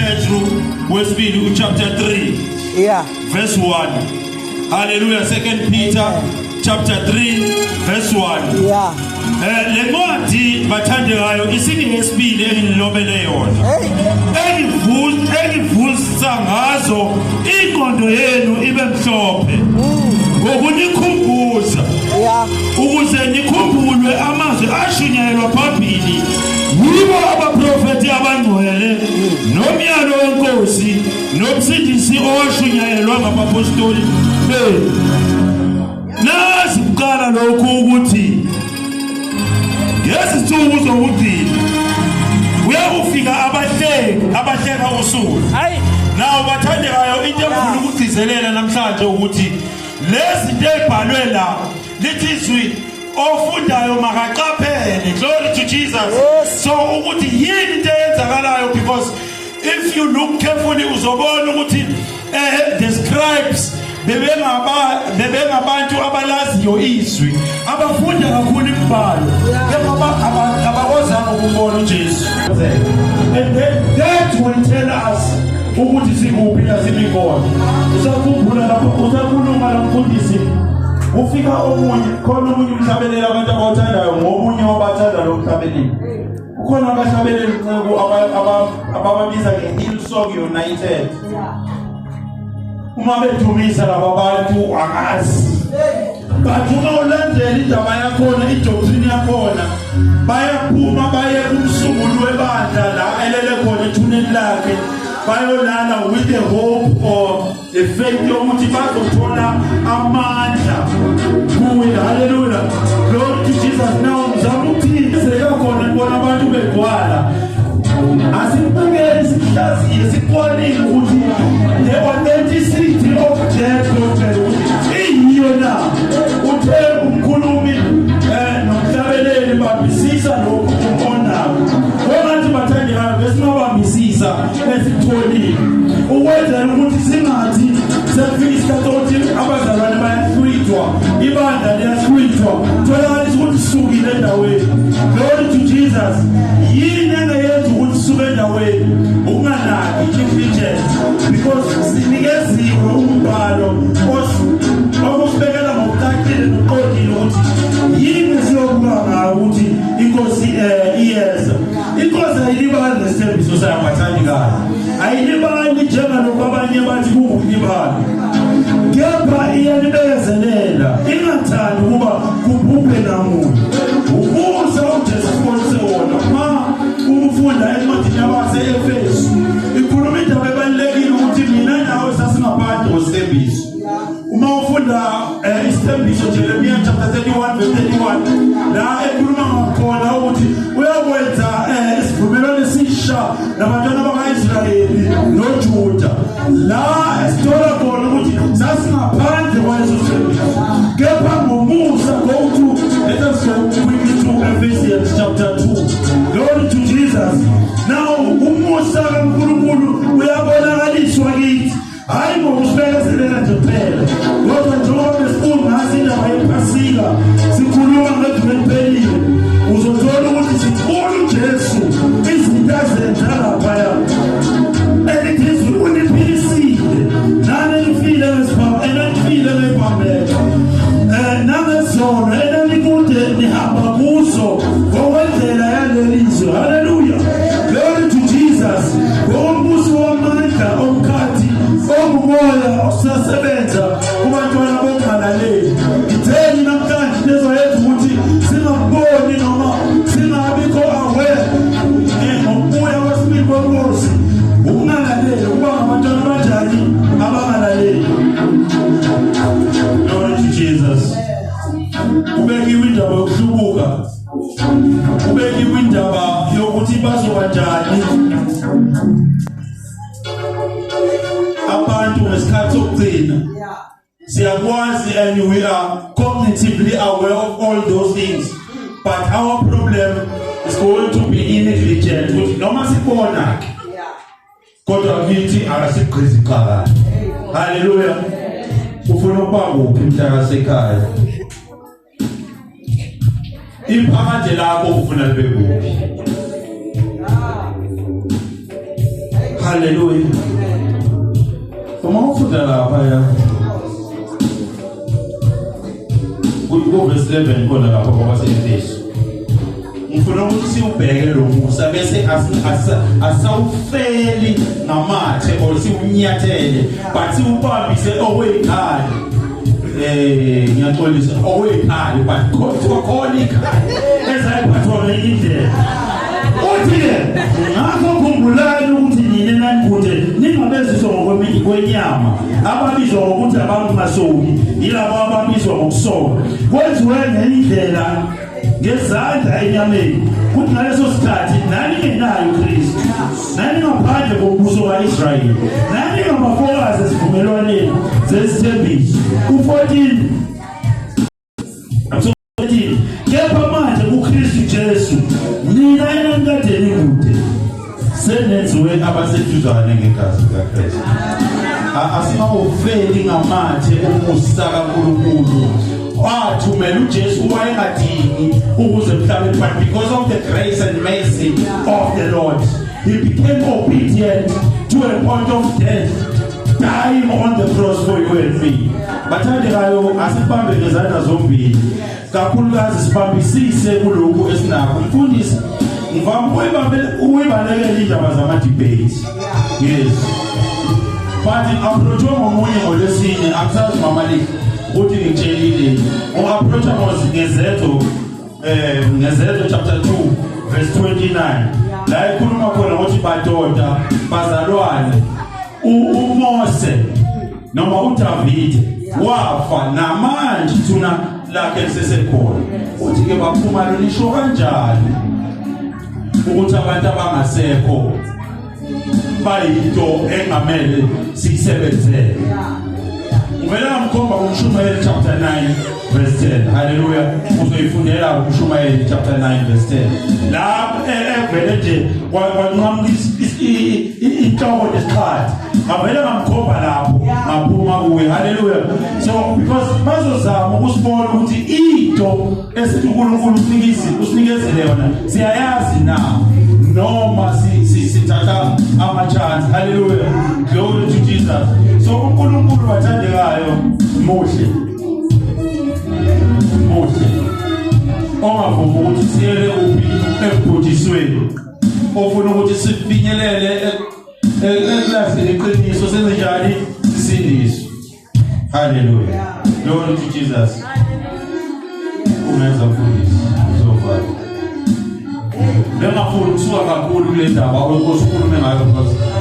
uPetru wesibili uchapter 3. Verse 1. Hallelujah. Second Peter Amen. chapter 3 verse 1. Le ncwadi bathandekayo isingeyesibili enginilobele yona. Hey. Engivusa ngazo ingqondo yenu ibe mhlophe. Ngokunikhumbuza. Ukuze nikhumbulwe amazwi ashunyayelwa phambili yibo abaprofeti abangcwele nomyalo wenkosi nomsindisi owashunyayelwa ngabapostoli benu. Nazi kuqala lokhu ukuthi ngezinsuku zokugcina kuyakufika abahleki abahleka usuku. Hayi. Nawo bathandekayo, into engifuna ukugcizelela namhlanje ukuthi lezi zinto ezibhalwe la, lithi izwi ofundayo makaqaphele. Glory to Jesus. Yes. So ukuthi yini into eyenzakalayo, because if you look carefully uzobona ukuthi the scribes bebengabantu abalaziyo izwi, abafunda kakhulu imibhalo, kepha abakwazanga ukubona uJesu. And then that will tell us ukuthi sikuphi la simi khona. Usakhumbula lapho usakhuluma la mfundisi, ufika omunye khona, omunye umhlabelela abantu abawuthandayo, ngomunye wabathanda lo mhlabeleli. Kukhona abahlabeleli nceku abababiza nge-Hillsong United. Uma bedumisa laba bantu angazi, but uma ulandela indaba yakhona, idoctrine yakhona, bayaphuma baye kumsunguli webandla la elele khona ethuneni lakhe, bayolala with the hope or the faith yokuthi bazothola amandla kuye. Hallelujah, glory to Jesus. Now ngizama ukuthini sekakhona kubona abantu begwala, asibukele sihlaziye sicwaninge ukuthi the authenticity of that gospel ukuthi iyiyo na. Uthe umkhulumi nomhlabeleli bambisisa lokhu onako, ongathi bathandekayo besingabambisisa esitholile ukwenzela ukuthi singathi sekufika isikhathi sokuthi abazalwane bayahlwithwa, ibandla liyahlwithwa, tholakalisa ukuthi sisukile endaweni. Glory to Jesus. Yini engayenza ukuthi sisuke endaweni? Ukunganaki, negligence, because sinikeziwe umbhalo okusibekela ngokucacile nokuqondile ukuthi yini siyokuba ngayo ukuthi inkosi iyeza. Inkosi ayilibali nesithembiso sayo, bathandekayo, ayilibali njengalokhu abanye bathi kungukulibala, kepha iyanibekezelela ingathandi ukuba kubhubhe namunye. Umusa uJesu sibonise wona. Ma ukufunda encwadini yabase-Efesu ikhuluma indaba ebalulekile ukuthi mina nawe sasingaphandle kwesithembiso. Uma ufunda isithembiso, Jeremiah chapter 31 verse 31, la ekhuluma ngakhona ukuthi uyakwenza isivumelwano esisha nabantwana baka-Israyeli noJuda, la esithola khona ukuthi sasingaphandle kwaleso sithembiso, kepha ngomusa. Go to, let us go quickly to Ephesians chapter 2. Glory to Jesus. Now umusa kaNkulunkulu uyabonakaliswa kithi, hayi ngokusibekezelela nje kuphela, kodwa njengoba besifunda ngaso indaba yephasika, sikhuluma ngeduma eliphelile, uzothola ukuthi sikhulu uJesu izinto azenza laphaya. Elithi izwi uniphilisile nani enanifile ngephambeko nangezono enanikude nihamba kuzo ngokwendlela yaleli zwe. Haleluya, glory to Jesus. Ngokombuso wamandla omkhathi ongumoya osasebenza kubantwana bokungalaleli. Ngitheni namhlanje into ezoyenza ukuthi singakuboni noma singabikho aware ngokubuya kwesibili kwenkosi? Ukungalaleli, ukuba ngabantwana abanjani? Abangalaleli. Glory to Jesus. Kubekiwe indaba yokuhlubuka, kubekiwe indaba yokuthi bazoba njani abantu ngesikhathi sokugcina. Siyakwazi and we are cognitively aware of all those things, but our problem is going to be negligent, ukuthi noma sibona ke kodwa kithi akasigqizi qakala. Haleluya. Ufuna ukuba kuphi mntakasekhaya? Iphakade lakho ufuna libe kuphi? Haleluya. Uma ufunda lapha ya ku-verse 11 khona lapho kwabase-Efesu, ngifuna ukuthi siwubheke lo musa bese asawufeli ngamathe or siwunyathele, but siwubambise okweyikhali. Ngiyaxolisa, okweyikhali, but kuthiwa khona ikhali ezayiphathwa ngenye indlela. Uthi-ke, ngakho khumbulani ukuthi nina nanikude, ningabezizwe ngokwenyama, ababizwa ngokuthi abangasoki yilabo ababizwa ngokusoka kwenziwe ngendlela ngezandla enyameni, kuthi ngaleso sikhathi naningenayo uKristu, naningaphandle kombuso ka-Israyeli, naningabafokazi esivumelwaneni zesithembiso. U-14, kepha manje kuKristu Jesu nina enanikade nikude senenziwe abaseduzane ngegazi likaKristu. Asingawufeli ngamathe umusa kaNkulunkulu wathumela uJesu. Wayengadingi ukuze emhlabeni, but because of the grace and mercy of the Lord he became obedient to a point of death, dying on the cross for you and me. Bathandekayo, asibambe ngezandla zombili, kakhulukazi sibambisise kulokhu esinakho. Mfundisi, ngivama ukuyibalekela indaba zama-debate, yes, but approachwe ngomunye ngolwesine. Akusazi, mama Lihle, ukuthi ngitshelile. Ungi-approacha ngezenzo chapter 2 verse 29, la ekhuluma khona ukuthi, badoda bazalwane, uMose noma uDavide wafa, namanje thuna lakhe lisesekhona. Uthi ke baphuma lo, nisho kanjani ukuthi abantu abangasekho bayinto engamele siyisebenzele? Uvela ngamkhomba kumshumayeli chapter 9 verse 10. Haleluya. Uzoyifundela kumshumayeli chapter 9 verse 10, la evele nje kwanqamuka inhloko nesixhathi. Ngavele ngamkhomba lapho, ngaphuma kuye. Haleluya. So because bazozama ukusibona ukuthi into esithi uNkulunkulu usinikezele yona siyayazi na, noma sithatha ama chance. Haleluya, glory to Jesus. So uNkulunkulu, bathandekayo, muhle, muhle, ongavumi ukuthi siyele kuphi ekubhujisweni, ofuna ukuthi sifinyelele ekulazini iqiniso, senze njani? Sisindiswe. Haleluya, glory to Jesus. Ungenza, mfundisi, uzovala. Bengafuni ukusuka kakhulu kule ndaba osukhulume ngayo because